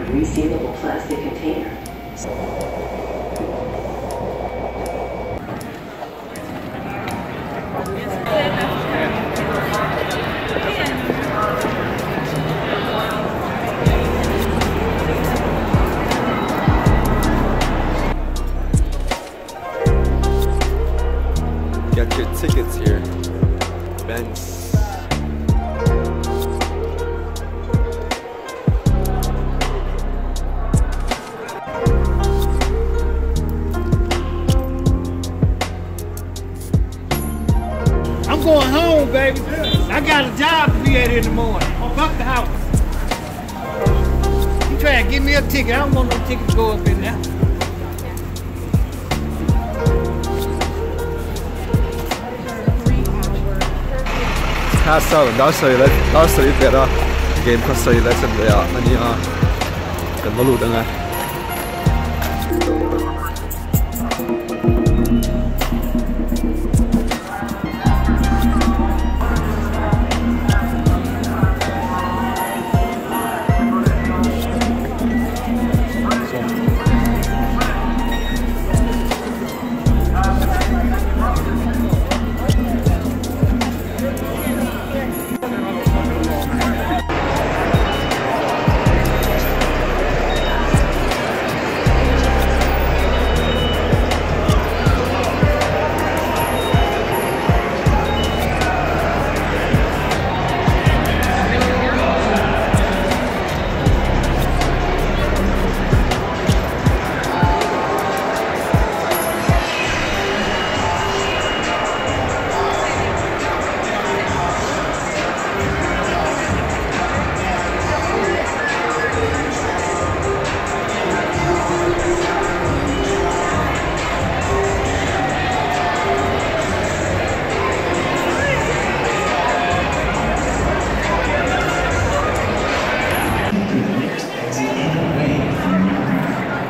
resealable plastic container. Get your tickets here. Benz. I'm going home, baby. I got a job to be at in the morning. Fuck the house. You try to give me a ticket. I don't want no ticket to go up in there. Castle dar sarih leh a game kha sarih leh chanve ah ani a kan va lut ang e.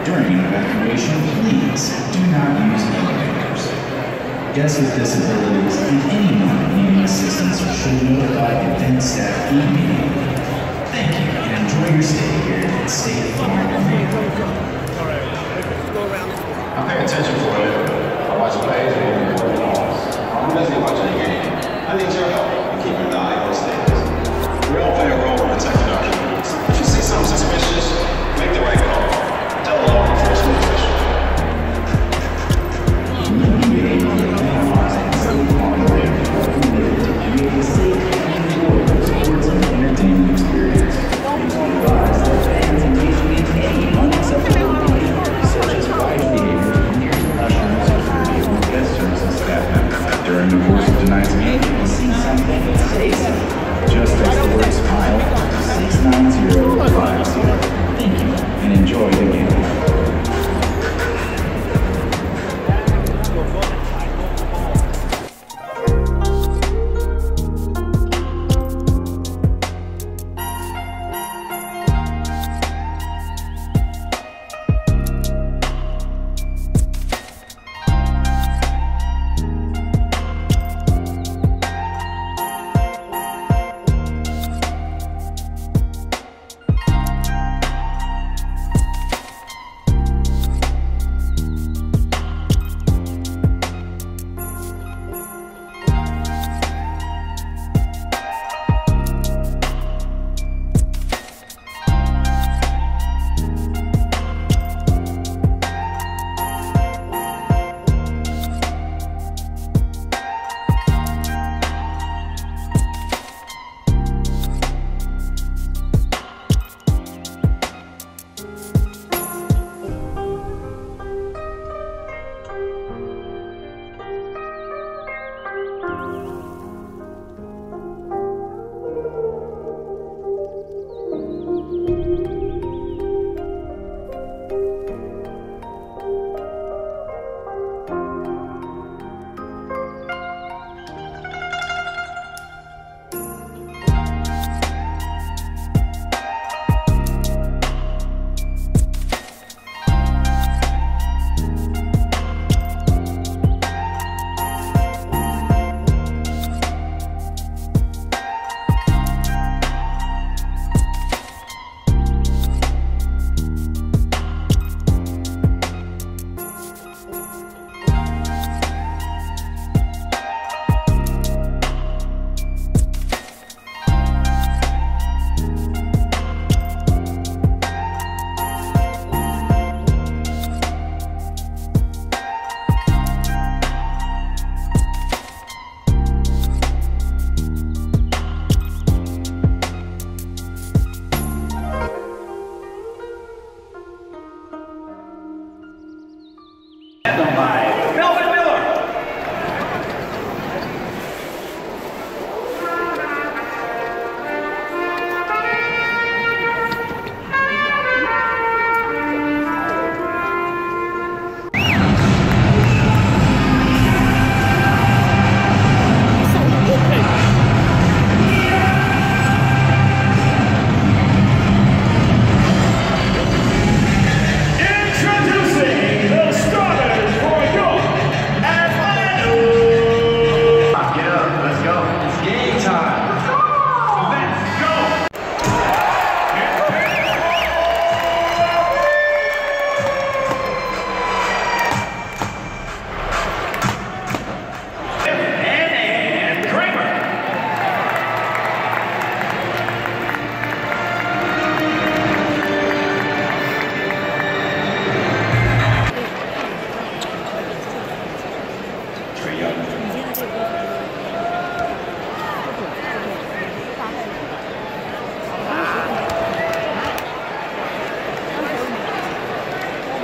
During an evacuation, please do not use elevators. Guests with disabilities and anyone needing assistance should notify event staff immediately. Thank you and enjoy your stay here at State Farm Arena. I pay attention for a living. I watch plays and record calls. I'm busy watching the game. I need your help in keeping an eye on things. We all play a role in protecting our communities. If you see something suspicious, make the right call. Tell a law enforcement official. Committed to create a safe and enjoyable sports and entertainment experience. Please be advised that fans engaging in any unacceptable behavior, such as riot behavior, near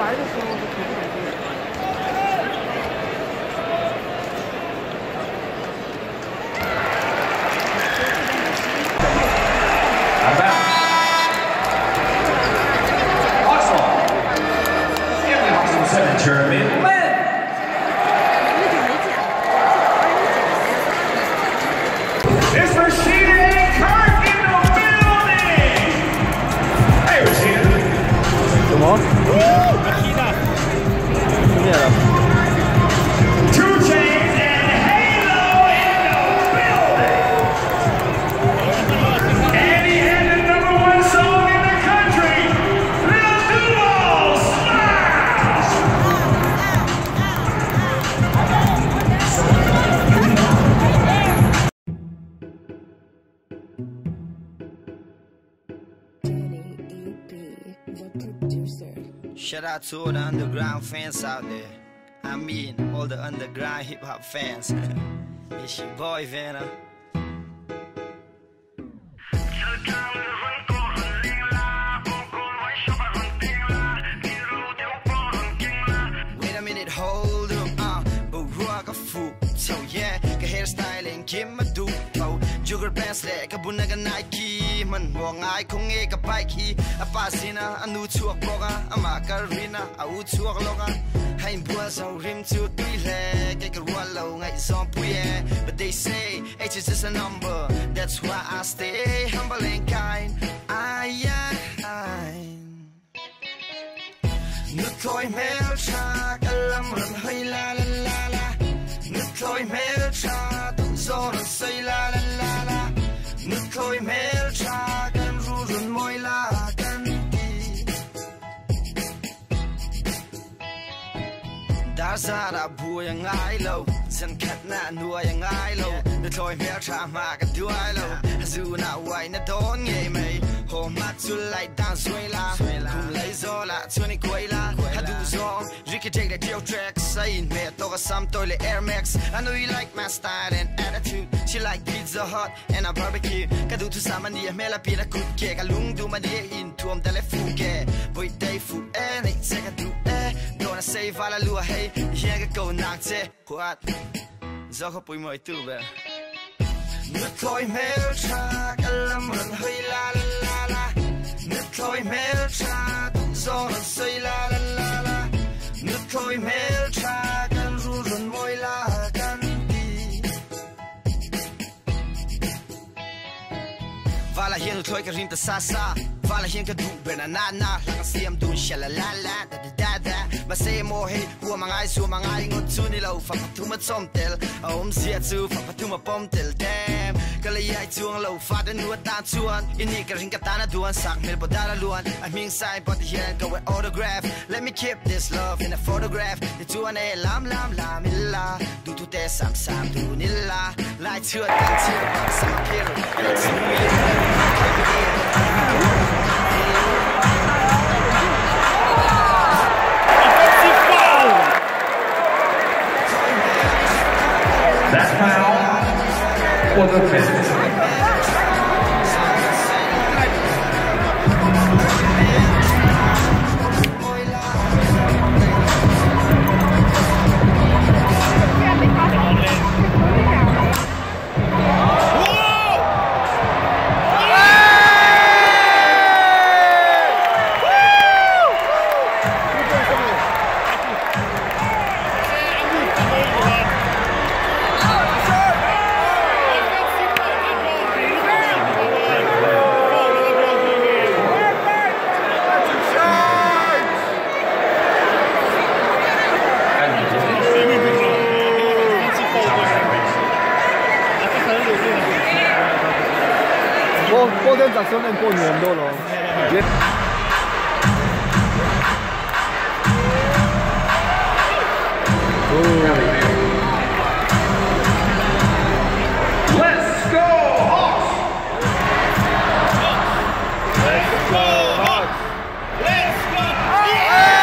来的时候是肯定的。 Jeremy Lin. It's Rashida Kirk in the building. Hey, Rashida. 什么？灭了。 2 Chainz and Halo in the building. And he had the #1 song in the country, Lil Duval, Smile. Shout out to all the underground fans out there. I mean, all the underground hip hop fans. It's your boy Vanna. Wait a minute, hold up, but rock a fool. So yeah, ka hairstyling, give my do. Sugar pants le ka bunaga Nike man mo ngai khong e ka bike hi apa sina anu chuak boga ama karina au chuak loga hain bua zo rim chu tui le ke ka rual lo ngai zom pui e. But they say age is just a number, that's why I stay humble and kind. I nu thôi mel cha ka lam ran hoi la la la la nu thôi mel cha tu zo ran sei la la la la nu thôi mel cha kan ru run moi la kan ti da za ra bu yang ngai lo zan khat na nuai yang ngai lo nu thôi mel cha ma ka duai lo zu na wai na don nge mei ho ma chu lai dan sui la kum lai zo la chu ni koi la ha du zong Ricky take the tail tracks say me to ka sam toilet Air Max. I know you like my style and attitude. She like Pizza Hut and a barbecue. Ka du tu sama ni me la pina ku ke ka lung du ma ni in tuam da le fu ke boy day fu e nei se ka du e don't say vala lu hey yeah ka go nak che what zo ko pui moi tu be nu thôi mel cha ka lam ran hoi la la la la nu thôi mel cha tu zo ran sei la la la la nu thôi mel cha kan ru run moi la kan ti vala hian thôi ka rim ta sa sa vala hian ka du be na na na la ka siam dun sha la la la da da da ma se mo he huwa mangai su mangai ngot chu ni lo fa tu ma chom tel om sia chu fa tu ma pom tel damn ka le yai chuang lo fa da nu ta chuan ini ka ring ka ta na duan sak mel bo da la luan I mean sign but here go with autograph. Let me keep this love in a photograph. Ni chuan e lam lam lam illa du tu te sam sam du ni la lai chua tan chi sam pier let's That foul was a fifth. 过阵十岁过年多咯。 Let's go Hawks! Let's go Hawks! Let's go! Yeah!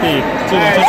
ti chuvang chuan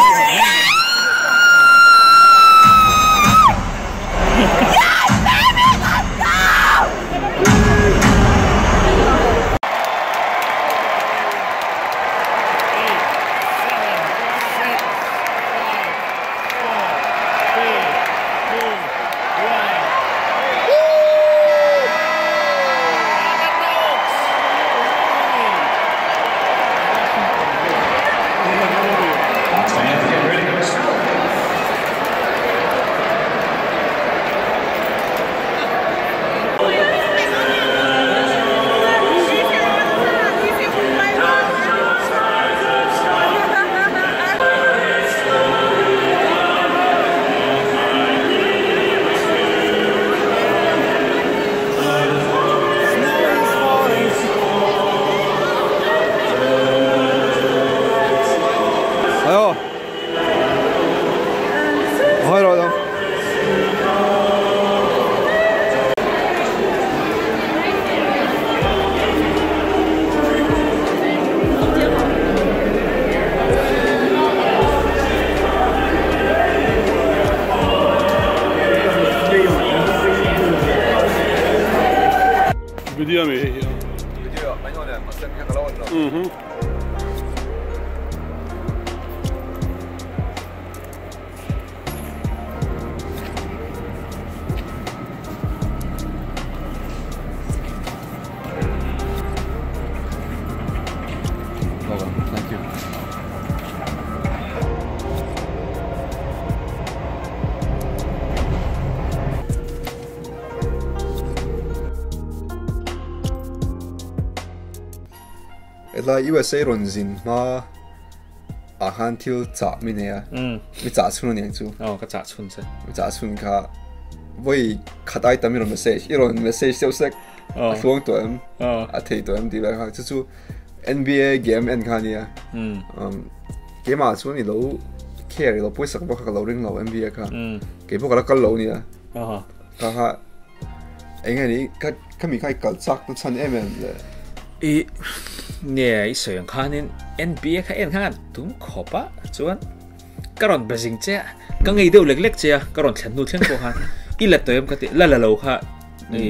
Video mi hei hi a. Video a mai nawn em a sen kha ka lo en lo. Mhm. Thank you. Helai USA rawn zin hma ah khan thil chah mi nei a mi chah chhun a niang chu aw ka chah chhun che mi chah chhun kha vawi khat ai tam i rawn message i rawn message deuh sek a hluang tawh em a thei tawh em tih vel kha chu chu NBA game en kha a nia keimah chuan i lo care i lo pawisak bawk kha ka lo ring lo NBA kha keipawh ka la kal lo a nia kha kha Eng nge ni ka khami kha i kal chak na chhan em em le? I nge i sawi ang khanin NBA kha en khan tum khawp a chuan ka rawn be zing che a ka ngei deuh lek lek che a ka rawn thlen hnu thleng pawh khan i la tawih em ka ti la la lo kha i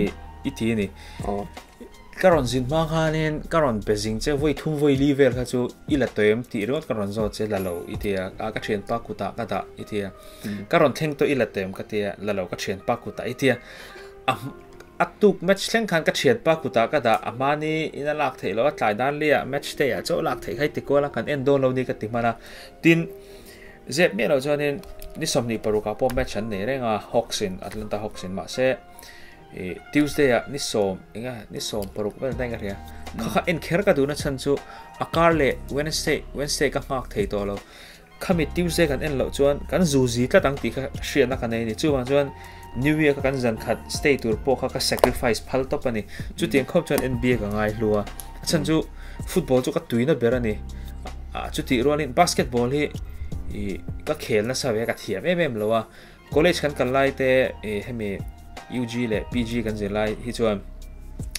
i ti a ni. Ka rawn zin hma khanin ka rawn be zing che vawi thum vawi li vel kha chu i la tawih em tih ringawt ka rawn zawt che la lo i ti a a ka thianpa kutah ka dah i ti a ka rawn thleng tawh i la tawih em ka ti a la lo ka thianpa kutah i ti a a a tuk match thleng khan ka thianpa kutah ka dah a hmani in a lak theih loh a tlai dan liah match te ah chauh lak theih kha i ti kual a kan en dawn lo ni ka ti hman a tin zep miah loh chuanin ni 26 ah pawh match an nei reng a Hawks in Atlanta Hawks in mahse I Tuesday ah ni sawm enga ni 16 vel daih ka hria. Kha kha en kher ka duhna chhan chu a kar leh Wednesday Wednesday ka nghak thei tawh lo. Khami Tuesday kan en loh chuan kan zu zi tlat ang tih kha hriatna ka nei a ni. Chuvang chuan New Year kha kan zan khat stay tur pawh kha ka sacrifice phal tawp a ni. Chutiang khawp chuan NBA ka ngai hlu a. A chhan chu football chu ka tuina ber a ni. Chutih rualin basketball hi i ka khel nasa ve a ka thiam em em lo a. College kan kal lai te hemi UG leh PG kan zir lai hi chuan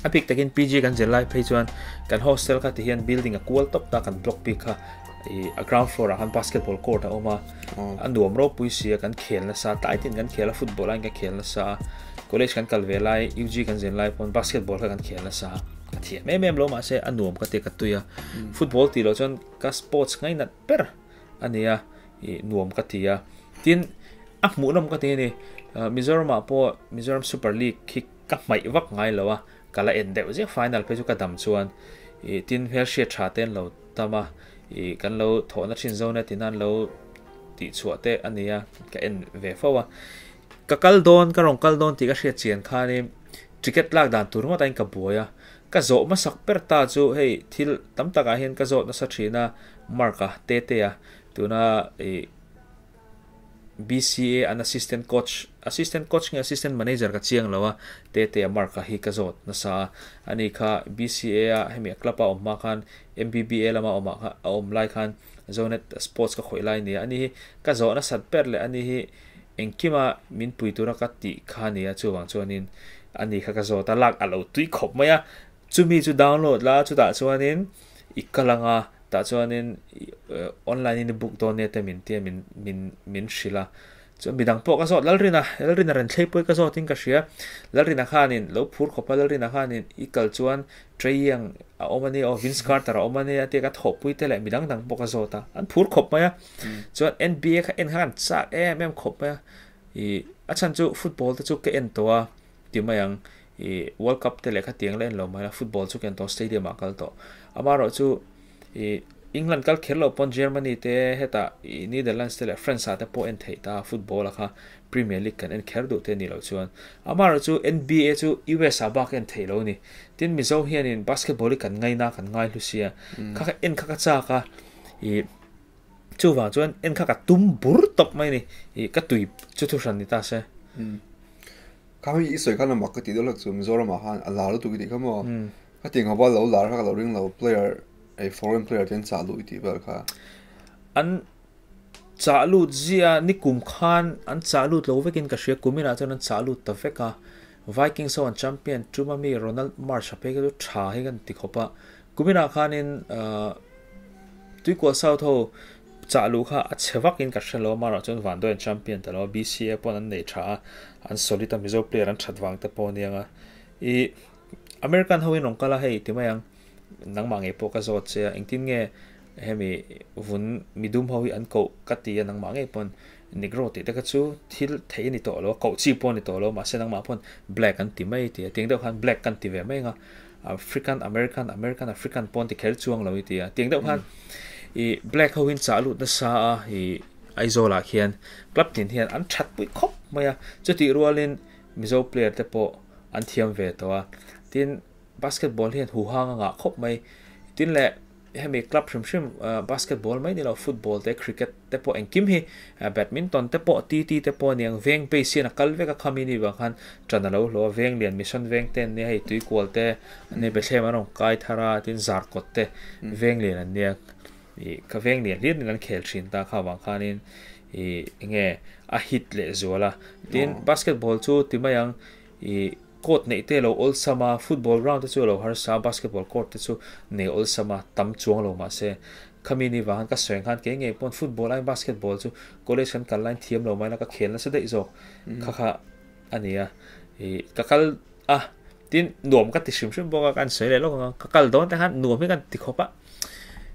a bik takin PG kan zir lai phei chuan kan hostel kha ti hian building a kual tawp ta kan block bik kha a ground floor ah khan basketball court a awm a a nuam ropui sia kan khel nasa tlai tin kan khel a football aiin kan khel nasa college kan kal ve lai UG kan zir lai pawn basketball kha kan khel nasa ka thiam em em lo mahse a nuam ka ti ka tui a football tih loh chuan ka sports ngainat ber a ni a ih nuam ka ti a tin a hmuhnawm ka ti a ni Mizoram ah pawh Mizoram Super League khi ka hmaih vak ngai lo a ka la en deuh zek final phei chu ka dam chuan ih tin hmelhriat tha te an lo tam a ih kan lo thawhna thin zo na tin an lo tih chhuah te a ni a ka en ve fo a ka kal dawn ka rawn kal dawn tih ka hriat chian khanin ticket lak dan tur ngawt ain ka buai a ka zawh hmasak ber ta chu hei thil tam takah hian ka zawt nasa thin a Mark a te te a Tuna i BCA an assistant coach, assistant coach nge assistant manager ka chiang lo a, Tete a mark a hi ka zawt nasa a, ani kha BCA a hemi a club a awm hma khan MBBA lama awm ah kha a awm lai khan Zonet Sports ka khawih lai a ni a, ani hi ka zawh nasat ber leh ani hi engkima min pui tura ka tih kha a ni a, chuvang chuanin ani kha ka zawt a, lak a lo tui khawp mai a, chumi chu download la chutah chuanin i kal anga. Tah chuanin online in i book dawn nia te min tia min min min hrilh a. Chuan midang pawh ka zawt Lalrina, Lalrina ren thlei pawh i ka zawtin ka hria. Lalrina khanin lo phur khawp a, Lalrina khanin i kal chuan Trey Young a awm a nia aw, Vince Carter a awm a nia tia ka thawhpui te leh midang dang pawh ka zawt a, an phur khawp mai a. Chuan NBA kha en kha kan chak em em khawp mai a. I a chhan chu football te chu ka en tawh a ti mai ang. I World Cup te leh khatiang la en lo mai la, football chu ka en tawh stadium ah kal tawh. Amaherawh chu I England kal kher loh pawn Germany te hetah i Netherlands te leh France ah te pawh en theih ta football a kha Premier League kan en kher duh te ni loh chuan. Amaherawh chu NBA chu US ah bak en theih lo ni. Tin Mizo hianin basketball hi kan ngaina kan ngai hlu sia. Kha kha en kha ka chak a i chuvang chuan en kha ka tum bur tawp mai ni. I ka tui chu thu hran ni ta se. Kha hi i sawi khan a mak ka tih deuh hlek chu Mizoram ah khan a lar lutuk i tih kha maw? Ka ti ngawh a lo lar kha ka lo ring lo player ei foreign player te an chah luh i tih vel kha. An chah lut zia nikum khan an chah lut lo vekin ka hria kuminah chuan an chah lut ta vek a Vikings ho an champion tum ami Ronald Marsh a phei kha chu tha hi kan ti khawp a kuminah khanin Tuikual South ho chah luh kha a chhe vakin ka hre lo a marawh chuan Vanduai an champion ta lo a BCA pawn an nei tha a an solid a Mizo player an that vang te pawh aniang a i American ho in rawn kal a hei ti mai ang nangmah ngei pawh ka zawt che a engtin nge hemi vun midum ho hi an koh ka ti a nangmah ngei pawn negro tih te kha chu thil theih a ni tawh lo a koh chi pawh a ni tawh lo mahse nangmah pawn black an ti mai ti a tiang deuh khan black kan ti ve mai ang a African American American African pawn ti kher chuang lo i ti a tiang deuh khan i black ho in chah lut nasa a i Aizawl ah khian club tin hian an that pui khawp mai a chutih rualin Mizo player te pawh an thiam ve tawh a, tin basketball hian huhang a ngah khawp mai. Tin leh hemi club hrim hrim basketball mai ni lo football te cricket te pawh engkim hi badminton te pawh TT te pawh aniang veng base hian a kal vek a khami ni vang khan tan a lo hlawh a veng lian mission veng te an nia hei tuikual te an nia Bethlehem an rawn kai thar a tin Zarkawt te veng lian an nia ih ka veng lian hlir in an khel thin ta kha vang khanin ih enge a hit leh zual a tin basketball chu ti mai ang ih court neih te lo awlsam a football ground te chu a lo harsa a basketball court te chu nei awlsam a tam chuang lo mahse khami ni vang khan ka sawi ang khan kei ngei pawn football aiin basketball chu college kan kal laiin thiam lo mai la ka khel nasa daih zawk kha kha a ni a ih ka kal a tin nuam ka ti hrim hrim bawk a kan sawi leh lawk ang a ka kal dawn te khan nuam hi kan ti khawp a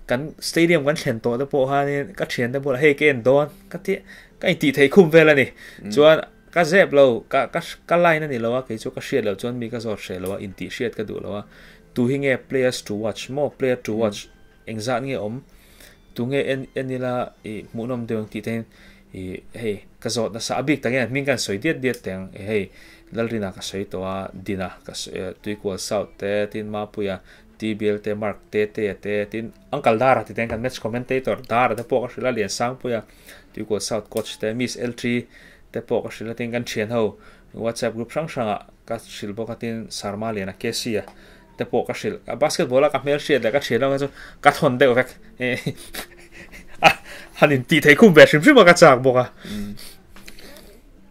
kan stadium kan thlen tawh te pawh khanin ka thian te bulah hei ka en dawn ka ti ka intih theih khum vel a ni chuan ka zep lo ka ka ka line a ni lo a kei chu ka hriat loh chuan mi ka zawt hreh lo a intih hriat ka duh lo a tu hi nge players to watch maw player to watch engzat nge awm tu nge en en ila ih hmuhnawm deuh ang tih te hian ih hei ka zawt nasa a bik tak hian hming kan sawi diat diat teh ang hei Lalrina ka sawi tawh a Dina ka sawi Tuikual South te tin Mapuia TBL te Mark te te a te tin Uncle Dara ti ten kan match commentator Dara te pawh ka hrilh a Liansangpuia Tuikual South coach te Miss L3 te pawh ka hrilh a tin kan thian ho WhatsApp group hrang hrangah ka hrilh bawk a tin Sarma Liana KC a te pawh ka hrilh a basketball a ka hmel hriat leh ka thian ho kha chu ka thawn deuh vek a han in tih theih khum ve hrim hrim a ka chak bawk a.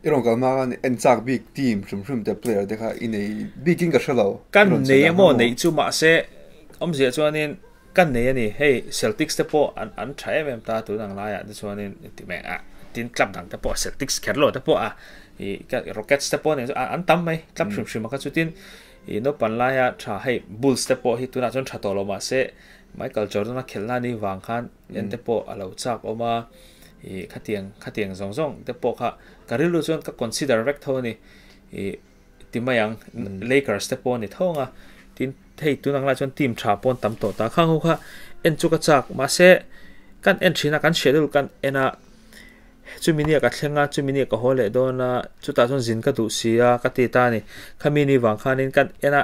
I rawn kal hma khan en chak bik team hrim hrim te player te kha i nei bikin ka hre lo. Kan nei emaw neih chu mahse awmzia chuanin kan nei a ni. Hei Celtics te pawh an an tha em em ta tun ang laiah te chuanin ti mai a tin club dang te pawh Celtics kher lo te pawh a i Rockets te pawh nen chu an tam mai club hrim hrim a kha chutin i naupan laia tha hei Bulls te pawh hi tunah chuan tha tawh lo mahse Michael Jordan a khelh na ni vang khan en te pawh a lo chak awm a. Ih khatiang khatiang zawng zawng te pawh kha ka rilru chuan ka consider vek tho a ni. Ih ti mai ang Lakers te pawh a ni tho ang a, tin hei tun ang lai chuan team tha pawh an tam tawh ta. Khang ho kha en chu ka chak mahse kan en thin a kan schedule kan en a chumi nia ka thleng a chumi nia ka haw leh dawn a chutah chuan zin ka duh si a ka ti ta a ni. Khami ni vang khanin kan en a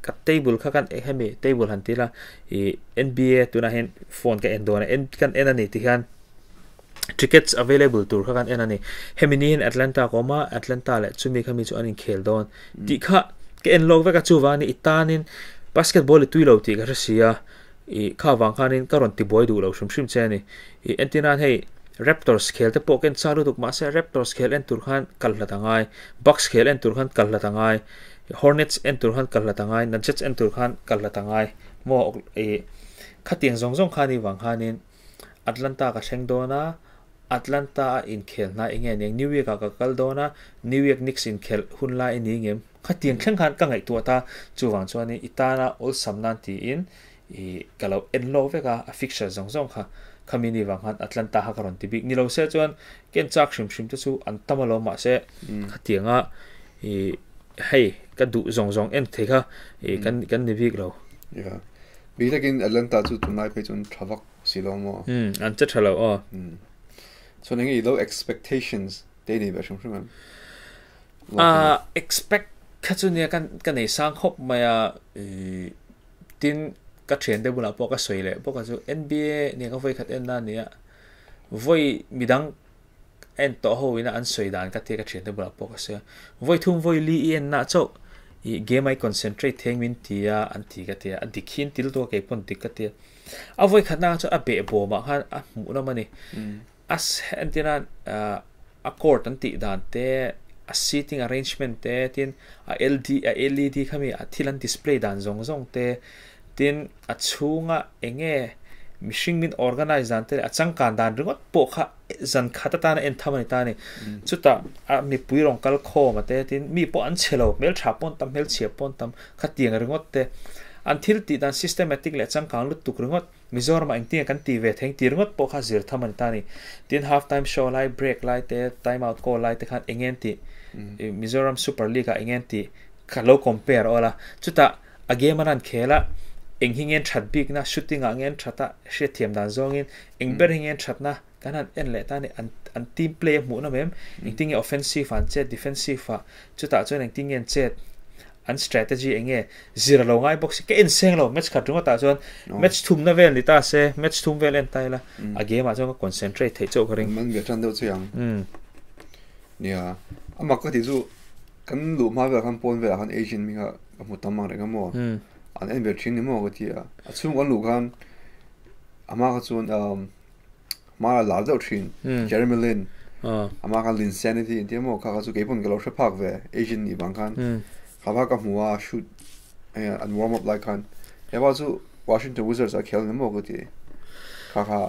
ka table kha kan hemi table han ti la ih N_B_A tunah hian phone ka en dawn a en kan en a ni ti hian tickets available tur kha kan en a ni hemi ni hian Atlanta ka awm a Atlanta leh chumi khami chu an inkhel dawn tih kha ka en lawk vek a chuvangin i tanin basketball i tui lo tih ka hre si a ih kha vang khanin ka rawn tibuai duh lo hrim hrim che a ni ih entir nan hei Raptors khel te pawh ka en chak lutuk mahse Raptors khel en tur khan kal hlat a ngai Bucks khel en tur khan kal hlat a ngai. Hornets en tur khan kal hlat a ngai Nuggets en tur khan kal hlat a ngai maw i khatiang zawng zawng kha ni vang khanin Atlanta ka thleng dawn a Atlanta a inkhel hna eng nge aniang New York ah ka kal dawn a New York Knicks inkhelh hun lai a ni ngem khatiang thleng khan ka ngaihtuah ta chuvang chuanin i tana awlsam nan tiin i ka lo en lawk vek a a fixture zawng zawng kha khami ni vang khan Atlanta kha ka rawn ti bik ni lo se chuan ken chak hrim hrim te chu an tam alawm mahse khatianga i hei ka duh zawng zawng en thei kha i kan kan ni bik lo. Yeah. Bik takin Atlanta chu tunlai phei chuan tha vak si lo maw? Um an che tha lo aw. Um. Chuan enge i lo expectations te nei ve hrim hrim em? Ah expect kha chu nia kan ka nei sang khawp mai a i Tin, ka thiante bulah pawh ka sawi leh bawk a chu NBA nia ka vawi khat en na nia vawi midang en tawh ho ina an sawi dan ka tia ka thiante bulah pawh ka sawi a vawi thum vawi li i en na chauh i game a i concentrate theng min ti a an ti ka tia a dik hi an til tawh a keipawh an dik ka tia a vawi khat na chu a behbawm ah khan a hmuh lam a ni a entir a a court an tih dan te a seating arrangement te tin a L_D a L_E_D kha mi a thil an display dan zawng zawng te tin a chhunga eng nge mihring min organize dan te leh a changkan dan ringawt pawh kha zan khat atana en tham a ni ta a ni chutah a mipui rawn kal khawm a te tin mi pawh an chhe lo hmeltha pawh an tam hmelchhia pawh an tam khatiang ringawt te an thil tih dan systematic leh changkang lutuk ringawt. Mizoramah engtinge kan ti ve theng ti ringawt pawh kha zir tham a ni ta a ni. Tin, half time show lai, break lai te, time out call lai te khan eng nge an tih, Mizoram Super League ah eng nge an tih kha lo compare awl a. Chutah a game an han khel a, eng hi nge an that bik na, shooting ah nge an that a, hriatthiam dan zawngin eng ber hi nge an that na kan han en leh ta a ni. An team play a hmuh na mai em, engtinge offensive ah an chet, defensive ah, chutah chuan engtinge an chet. an strategy eng nge zir a lo ngai bawk si ka en seng lo match khat ringawt ah chuan match thum na vel ni ta se match thum vel en ta ila a game ah chuan ka concentrate theih chauh ka ring man ve tan deuh chu ang nia ama ka ti chu kan luh hma vel khan pawn velah khan Asian mi kha ka hmu tam ang reng a maw an en ve thin ni maw ka ti a a chhung an luh khan ama kha chuan Hmar a lar deuh thin. Jeremy Lin. Amah khan Linsanity an ti a maw? Kha kha chu keipawn ka lo hre phak ve Asian nih vang khan. Kha va ka hmu a shoot an warm up lai khan. He va chu Washington Wizards a khel ni maw ka ti. Kha kha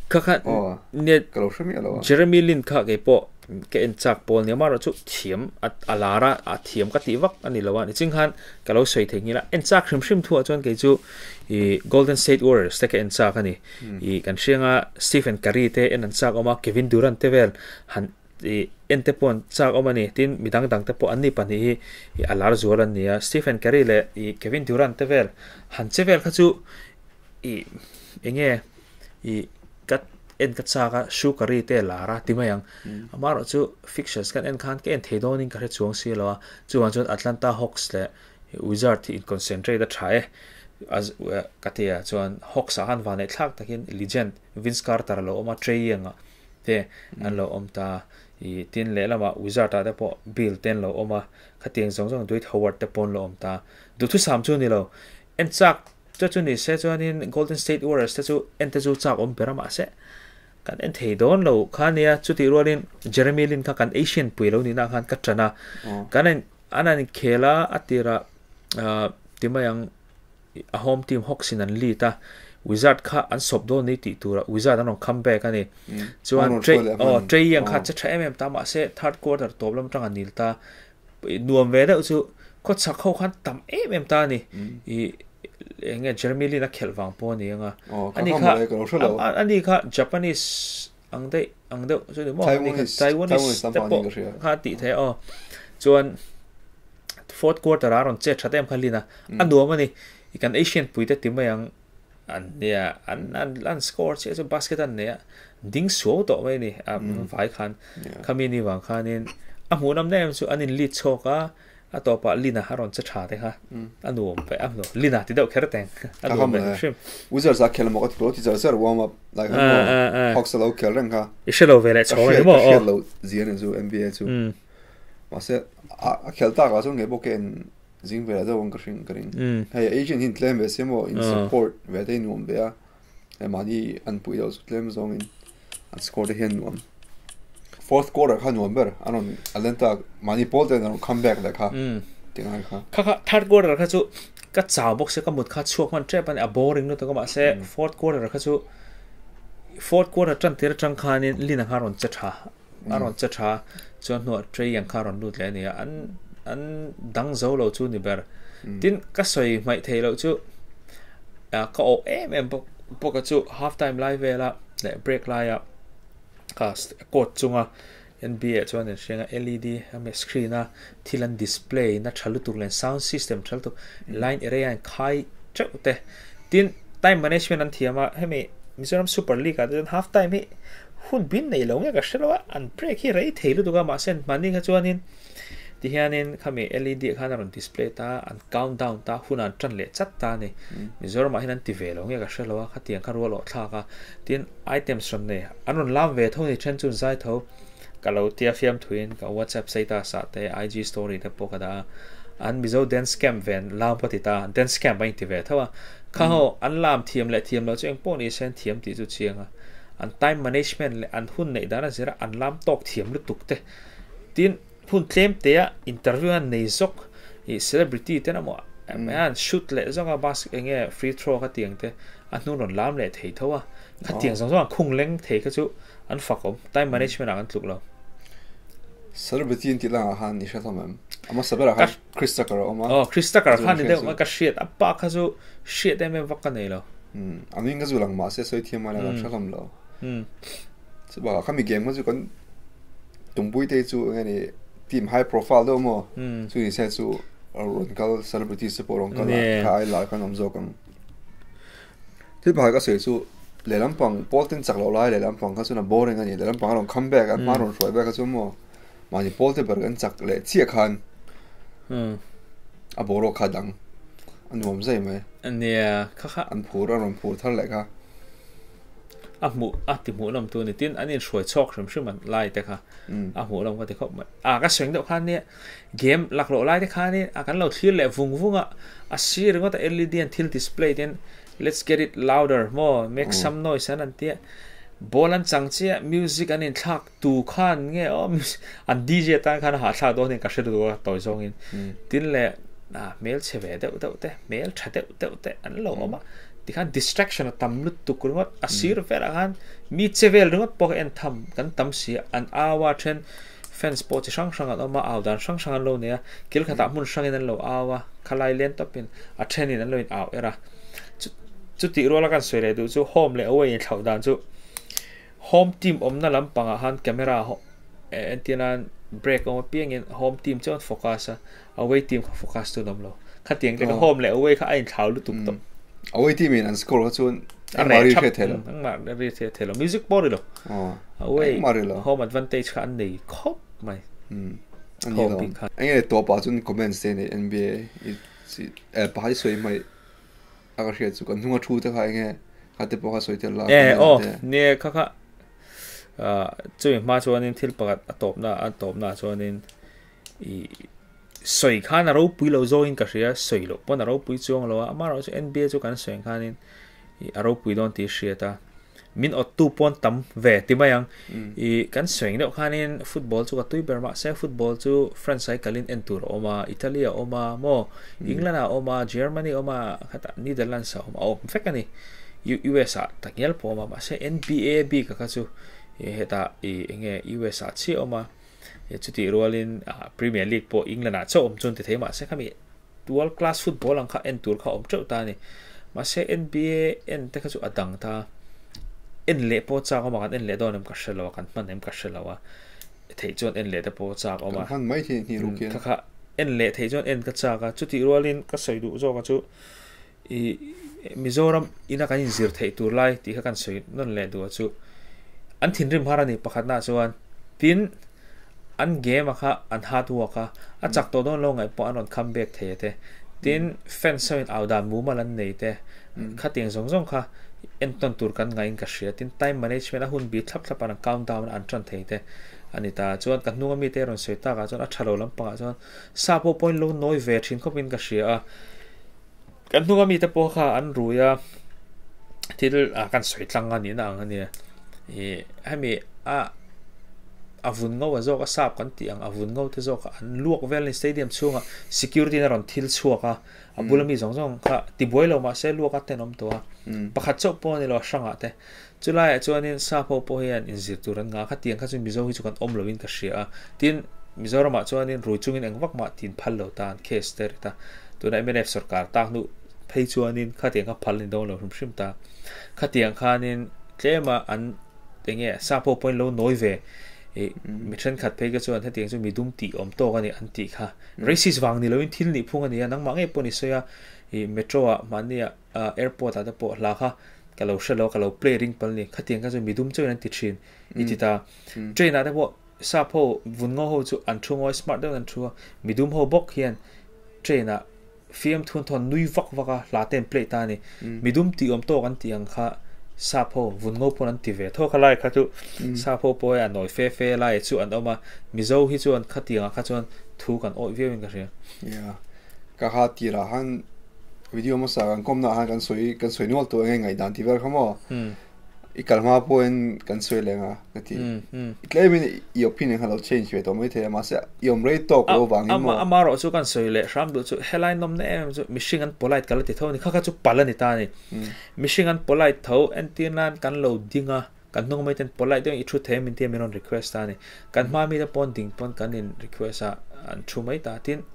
Kha kha ka lo hre miah lo a. Jeremy Lin kha keipawh ka en chak pawl nia amaherawh chu thiam a lar a a thiam ka tih vak a ni lo a niching khan ka lo sawi thei nghil a en chak hrim hrim thuah chuan kei chu ih Golden State Warriors te ka en chak a ni ih kan hriang a Stephen Curry te en an chak awm a Kevin Durant te vel han ih en te pawh an chak awm a ni tin mi dang dang te pawh an ni pahnih hi ih a lar zual an ni a Stephen Curry leh ih Kevin Durant te vel han che vel kha chu ih eng nge ih ka en ka chak a shoe curry te a lar a ti mai ang amaherawh chu fixtures kan en khan ka en thei dawnin ka hre chuang si lo a chuvang chuan Atlanta Hawks leh Wizard hi in concentrate a tha e ka ti a chuan Hawks ah khan vanneih thlak takin legend Vince Carter a lo awm a Trae Young ah te an lo awm ta ih tin lehlamah Wizard ah te pawh Beal te an lo awm a khatiang zawng zawng Dwight Howard te pawh an lo awm ta duhthusam chu a ni lo en chak Chu chu ni se chuanin Golden State Warriors te chu en te chu chak awm ber a mahse kan en thei dawn lo kha nia chutih rualin Jeremy Lin kha kan Asian pui lo nihna khan ka ṭan a kan en an an inkhel a a tirah ti mai ang a home team Hawks in an lead a Wizard kha an sawp dawn ni tih turah Wizard an rawn come back a ni chuan Trae aw Trae Young kha che ṭha em em ta mahse third quarter tawp lam aṭang a nil ta Nuam ve deuh chu khawchhak ho khan tam em em ta a ni. I eng nge Jeremy Lin a khelh vang pawh a ni ang a. Ani kha ani kha Japanese ang daih ang deuh chu ni maw? Ani kha Taiwanese te pawh kha a tih theih a aw. Chuan fourth quarter ah a rawn chet that em kha Lin a. A nuam a ni. Kan Asian pui te ti mai ang an nia an an score chiah chu basket an nei a ding suau tawh mai a ni a vai khan khami ni vang khanin a hmuh nam em chu an in lead chhawk a a tawpah lina a rawn che tha te kha a nuam pe a hmu lina ti deuh kher teng a nuam ve hrim Wizards a khel maw ka ti lo ti zar zar warm up lai khan maw Hawks a lo khel reng kha i hre lo ve leh chhawng a ni maw ka hriat lo zia ni chu NBA chu mahse a khel tak ah chuan ngei bawk e Zing ve deuh ang ka hring ka ring. Hei Asian hi tlem ve sia maw in support ve te nuam ve a. Hei mahni an pui deuh chu tlem zawng in an score te hian nuam. Fourth quarter kha nuam ber an rawn Atlanta mahni pawl ten an rawn come back leh kha. Ti ngai kha. Kha kha third quarter kha chu ka chau bawk se ka mut kha chhuak hman tep ani a boring lutuk a mahse fourth quarter kha chu fourth quarter tan tir atang khanin Lin ang kha rawn che tha a rawn che tha chuan hnuah Trey ang kha rawn lut leh a ni a an an dang zo lo chu ni ber. Tin ka sawi hmaih theih loh chu ka awh em em bawk bawk a chu half time lai vela leh break laia ka court chunga NBA ah chuan an hriang a LED a mi screen a thil an display na tha lutuk leh sound system tha lutuk line array a in khai teuh te tin time management an thiam a hemi Mizoram Super League ah te chuan half time hi hun bin nei lo nge ka hre lo a an break hi rei thei lutuk a mahse mahni kha chuanin tihianin khami LED ah khan a rawn display ta an count down ta hun an tan leh chat ta a ni Mizoram ah hian an ti ve lo nge ka hre lo a khatiang kha rual awh thlak a tin items rawn nei an rawn lam ve tho ni then chu zai tho ka lo tia fiam thuin ka WhatsApp status ah te IG story te pawh ka dah a an Mizo dance camp ve an lam ka ti ta dance camp a inti ve tho a kha ho an lam thiam leh thiam loh chu eng pawh ni se an thiam tih chu chiang a an time management leh an hun neih dan a zir a an lam tawk thiam lutuk te tin hun tlem te a interview an nei zawk ih celebrity te emaw an shoot leh zawk a bas enge free throw kha tiang te a hnung rawn lam leh thei tho a khatiang zawng zawng an khung leng thei kha chu an fak awm time management ah kan tluk lo. Celebrity an tih langah khan i hre hlawm em? A hmasa berah khan Chris Tucker a awm a. Aw Chris Tucker khan ni deuh ka hriat a pa kha chu hriat em em vak ka nei lo. A hming kha chu lang mahse sawi thiam a la hre hlawm lo. Chubakah khami game kha chu kan tumpui te chu eng nge ni team high profile deuh maw chu ni se chu rawn kal celebrities te pawh rawn kal a kha ai lar khan awm zawk ang. Thil pakhat ka sawi chu lehlam pang pawl ten chak loh lai lehlam pang kha chuan a boring a ni lehlam pang a rawn come back a hma rawn hruai back a chuan maw mahni pawl te ber kan chak leh chiah khan a boruak kha a dang a nuam zai mai. Nia kha kha. An phur a rawn phur thar leh kha. A hmuh a ti hmuh nawm tu ni tin an inhruai chhuak hrim hrim an lai te kha a hmuh nawm ka ti khawp mai. A ka sawi deuh khan nia game laklawh lai te khanin a kan lo thlir leh vung vung a, a sir ringawt a LED an thil display ten let's get it louder maw make some noise an an tia ball an chang chiah music an inthlak tu khan nge aw an DJ tan khan a hahthlak dawn in ka hre duh a tawi zawngin tin leh a hmel chhe ve deuh deuh te hmel tha deuh deuh te an lo awm a tikhan distraction a tam lutuk ringawt a sir velah khan mi che vel ringawt pawh kha en tham kan tam si a an au a then Fans pawh chi hrang hrang an awm a, au dan hrang hrang an lo nei a, kil khatah hmun hrangin an lo au a, khalai lian tawpin a thenin an lo in au er a. Chutih ruala kan sawi leh duh chu home leh away inthlauh dan chu home team awmna lampangah khan camera entir nan break awm apiangin home team chuan focus a, away team kha focus tu an awm lo. Khatiang te kha home leh away kha a inthlau lutuk tawh. Away team in an score kha chuan engmah ri hriat thei lo. Engmah ri hriat thei lo. Music pawh ri lo. Away home advantage kha an nei khawp mai. Home bik khan. Enge tawp ah chuan comments te nei NBA i pakhat i sawi hmaih a ka hriat chu kan hnung a thu te kha enge kha te pawh kha sawi tel la. E aw nia kha kha chumi hma chuanin thil pakhat a tawpna a tawpna chuanin i sawi khan a ropui lo zawngin ka hria sawi loh pawn a ropui chuang lo a amaherawh chu NBA chu kan sawi ang khanin i a ropui dawn tih hriat a min awttu pawn tam ve ti mai ang i kan sawi ang deuh khanin football chu ka tui ber mahse football chu France ai kalin en tur a awm a Italy a awm a maw England a awm a Germany a awm a khatah Netherlands a awm a awm vek a ni US ah takngial pawh a awm a mahse NBA bik a kha chu hetah i enge US ah chiah a awm a. Chutih rualin Premier League pawh England ah chauh awm chuan ti thei mahse khami world class football ang kha en tur kha awm teuh ta a ni. Mahse NBA en te kha chu a dang ta. En leh pawh chak awm a kan en leh dawn em ka hre lo a kan hman em ka hre lo a. Theih chuan en leh te pawh chak awm a. Kan hman mai hi hnih ruk hian. Kha kha en leh theih chuan en ka chak a. Chutih rualin ka sawi duh zawk a chu i Mizoram ina kan inzir theih tur lai tih kha kan sawi nawn leh duh a chu an thinrim har a ni pakhatna chuan tin an game a kha an hard work a a chak tawh dawn lo ngaih pawh an rawn come back thei a te tin fans ho in au dan mumal an nei te khatiang zawng zawng kha entawn tur kan ngaihin ka hria tin time management a hun bi thlap thlap an count down an tan thei te a ni ta chuan ka hnunga mite rawn sawi takah chuan a tha lo lampangah chuan sa pawh pawhin lo nawi ve thin khawpin ka hria a. Kan hnunga mite pawh kha an rui a, thil kan sawi tlang a nihna ang a nia. Ih hemi a a vun ngo a zawk a sap kan tih ang a vun ngo te zawk an luak vel ni stadium chhunga security na rawn thil chhuak a a bula mi zawng zawng kha tibuai lo mahse luak a tenawm tawh a pakhat chauh pawh a ni lo a hrangah te chulaiah chuanin sap ho pawh hian inzir tur an ngah kha tiang kha chu Mizo hi chu kan awm loin ka hria a tin Mizoramah chuanin rui chungin eng vak mah tin phal lo ta an case te rit a tuna mnf sorkar tak hnu phei chuanin khatiang kha phal a ni dawn lo hrim hrim ta khatiang khanin tlema an enge sap ho pawhin lo nawi ve i mi thenkhat phei kha chuan hetiang chu midum tih awm tawk a ni an tih kha racist vang ni loin thil nih phung a ni a nangmah ngei pawh ni sawi a i metro ah mahni ah airport ah te pawh hla kha ka lo hre lo ka lo play ring pal ni khatiang kha chu midum chauhin an ti thin i ti ta train ah te pawh sap ho vun ngo ho chu an thu ngawi smart deuhin an thu a midum ho bawk hian train ah Fiam thun thawn nui vak vak a hla te an play ta a ni. Midum tih awm tawk an tih ang kha sap ho vun ngo pawn an ti ve tho kha lai kha chu sap ho pawh a nawi fe fe lai chu an awm a Mizo hi chuan khatiang ah kha chuan thu kan awih viau in ka hria. Yeah. Ka ha tirah khan video hmasa kan kawmna ah khan kan sawi kan sawi nual tawh enge ngaihdan tih vel kha maw. I kal hma pawhin kan sawi leng a ka ti. I tlemin i opinion kha lo change ve tawh mai thei a mahse i awm rei tawk lo vangin maw. Ama erawh chu kan sawi leh hram duh chu helai nawmna em em chu mihring an polite ka la ti tho a ni kha kha chu pal a ni ta a ni. Mihring an polite tho entir nan kan lo ding a kan hnung mai ten polite deuhin i thu thei min tia min rawn request ta a ni. Kan hma mi te pawn ding pawn kan in request a an thu mai ta tin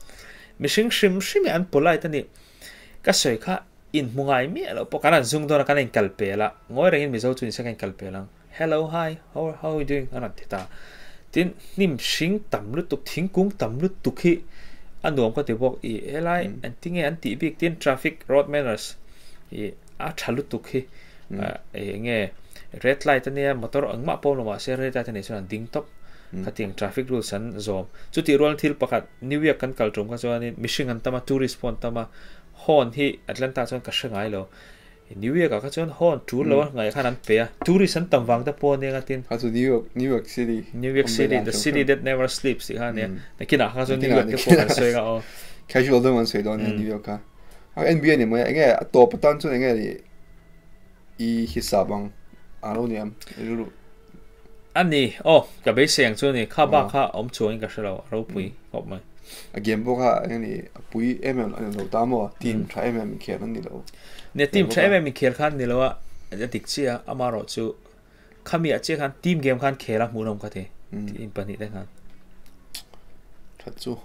mihring hrim hrim hi an polite a ni. Ka sawi kha inhmu ngai miah loh pawh kan han zung dawn a kan inkal pel a ngawi rengin Mizo chu nise ka inkal pel ang hello hi how how are you doing an rawn ti ta tin hnim hring tam lutuk thingkung tam lutuk hi a nuam ka ti bawk i helai an ti nge an tih bik tin traffic road manners i a tha lutuk hi eng nge red light ania motor engmah pawh awm lo mahse red light a nih chuan an ding tawp khatiang traffic rules an zawm chutih rual thil pakhat New York kan kal tum kha chuanin mihring an tam a tourist pawh an tam a Horn hi Atlanta chuan ka hre ngai lo. New York ah kha chuan horn tul lo a ngaih khan an pe a. Tourist an tam vang te pawh ania nga tin. Kha chu New York, New York City. New York City, the city that never sleeps tih kha ania. Nakinah kha chuan New York te pawh kan sawi nga aw. Casual deuh an sawi dawn ania New York kha. NBA ni mai enge a tawp atan chuan enge ni i hisap ang a lo ni am i rilru. A ni, aw, ka beisei ang chu a ni. Kha bak kha awm chuangin ka hre lo, a ropui khawp mai. A game pawh kha eng a ni, a pui em em a ni lo ta maw, team tha em em inkhel an ni lo. Nia, team tha em em inkhel khan ni lo a, a dik chiah a, amaherawh chu khami ah chiah khan team game khan khel a hmuhnawm ka ti, team pahnih te khan. That chu.